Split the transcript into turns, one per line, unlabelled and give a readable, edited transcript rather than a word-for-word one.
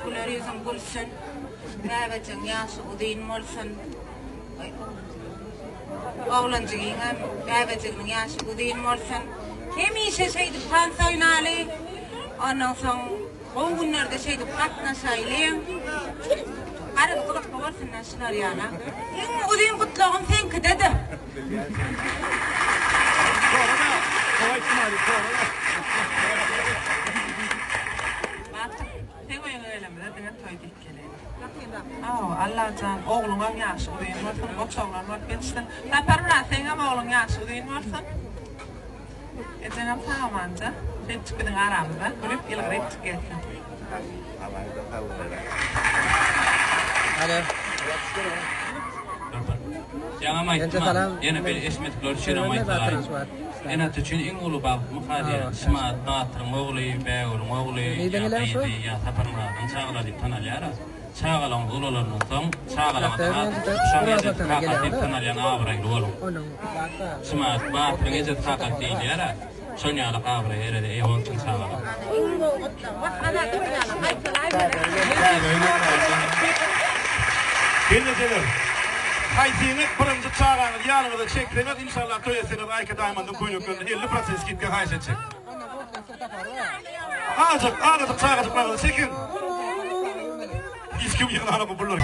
Güler ýüzüň gülsün. Bäbejigiň ýaşy uzyn bolsun. Oglanjygyňam, bäbejiginiň ýaşy uzyn bolsun. Hemişe şeýdip tans oýnaly. Ondan soň gowy günlerde şeýdip gatnaşaýlyň. Garaz gyzykly bolsun-da şular ýala. Iň uzyn gutlagym seňkidedir.
Batyr, seň öýüňe gelemizde diňe toý diýip geleýin. Hawa, Allajan, ogluňam ýaşy uzyn bolsun, goç oglan bolup ýetişsin. Saparmyrat, seňem ogluň ýaşy uzyn bolsun. Ejeňem sag-amanja, şeýtjik biziň aramyzda gülüp, ýylgyrypjyk gezsin.
Ýaňam aýtdym-a, ýene bir eşitmedikler üçinem aýtalaýyn. Ene-ata üçin iň uly bagt myka diýýän. Şumat batyryň ogly, Bägülüň ogly, ýa gyzy, ýa Saparmyradyň çagalary diýip tanalýar-a. Çagalaryňyz ulalandan soň, çagalaryňyzyň adyny tutup, şoň ejesi kakasy diýip tanalýan abraýly boluň. Şumat batyryň ejesi kakasy diýilýär-ä. Şon ýaly abraýa erede eýe bolsun çagalar.
Iň gowy gutlag. Wah Azat oýnala gaýtalaý
Gelnejeler, haýsyňyz birinji çagaňyzy ýanyňyza çekseňiz, inşallah toý etseňiz Aýka Diamond-yň köýneklerine 50% skidka haýyş etjek. Azajyk, azajyk çagajyklaryňyzy çekiň. Hiç kim ýygnanok bu pullary.